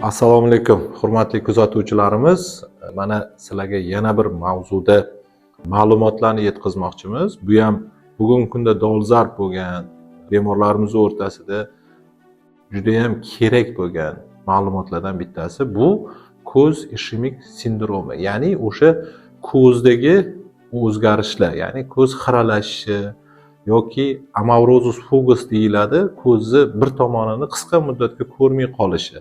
Assalomu alaykum, hurmatli kuzatuvchilarimiz. Mana sizlarga yana bir mavzuda ma'lumotlarni yetkazmoqchimiz. Bu ham bugungi kunda dolzarb bo'lgan, bemorlarimiz o'rtasida judayam kerak bo'lgan ma'lumotlardan bittasi bu ko'z ishemik sindromi, ya'ni o'sha ko'zdagi o'zgarishlar, ya'ni ko'z xiralashishi yoki amaurosis fugax deyiladi, ko'zni bir tomonini qisqa muddatga ko'rmay qolishi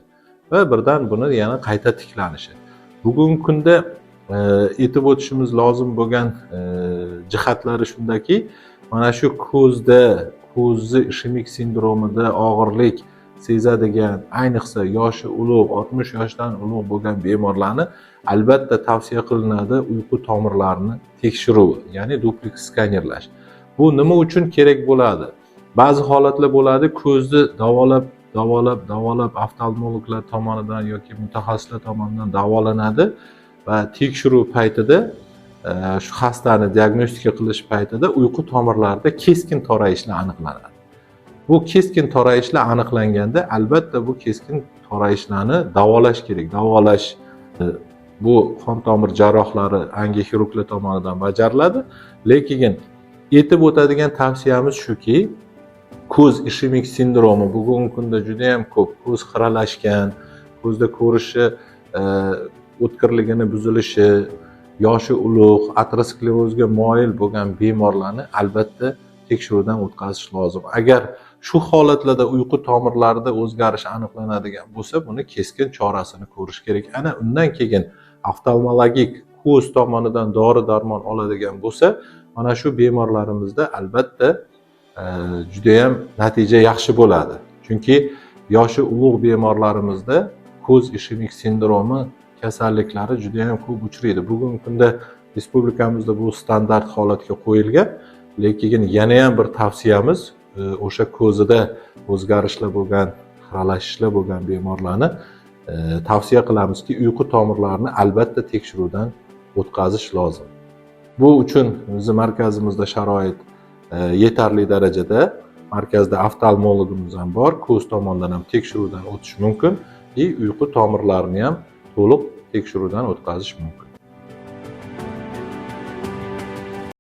va birdan buni yana qayta tiklanishi. Bugungi kunda aytib o'tishimiz lozim bo'lgan jihatlari shundaki, mana shu ko'zda, ko'zni ishemik sindromida og'irlik sezadigan, ayniqsa yoshi ulug', 60 yoshdan ulug' bo'lgan bemorlarni albatta tavsiya qilinadi uyqu tomirlarini tekshiruvi, ya'ni dupleks skanerlash. Bu nima uchun kerak bo'ladi? Ba'zi holatlar bo'ladi, ko'zni davolab, davolab, davolab, oftalmologlar tomonidan yoki mutaxassislar tomonidan davolanadi va tekshiruv paytida, shu xastani diagnostika qilish paytida uyqu tomirlarida keskin torayishlar aniqlanadi. Bu keskin torayishlar aniqlanganda, albatta, bu keskin torayishlarni davolash kerak. Davolash bu qon tomir jarrohlari, angioxirurglar tomonidan bajariladi. Lekin aytib o'tadigan tavsiyamiz shuki, ko'z ishemik sindromi bugungi kunda juda yam ko'p, ko'z xiralashgan, ko'zda ko'rishi o'tkirligini buzilishi, yoshi ulug', aterosklerozga moyil bo'lgan bemorlarni albatta tekshiruvdan o'tkazish lozim. Agar shu holatlarda uyqu tomirlarida o'zgarish aniqlanadigan bo'lsa, buni keskin chorasini ko'rish kerak. Ana undan keyin oftalmologik, ko'z tomonidan dori darmon oladigan bo'lsa, mana shu bemorlarimizda albatta judayam natija yaxshi bo'ladi. Chunki yoshi ulug' bemorlarimizda ko'z ishemik sindromi kasalliklari judayam ko'p uchraydi. Bugungi kunda respublikamizda bu standart holatga qo'yilgan, lekin yanayam bir tavsiyamiz o'sha ko'zida o'zgarishlar bo'lgan, xiralashishlar bo'lgan bemorlarni tavsiya qilamizki, uyqu tomirlarini albatta tekshiruvdan o'tkazish lozim. Bu uchun bizni markazimizda sharoit yetarli darajada. Markazda oftalmologimiz ham bor, ko'z tomonidan ham tekshiruvdan o'tish mumkin и uyqu tomirlarini ham to'liq tekshiruvdan o'tkazish mumkin.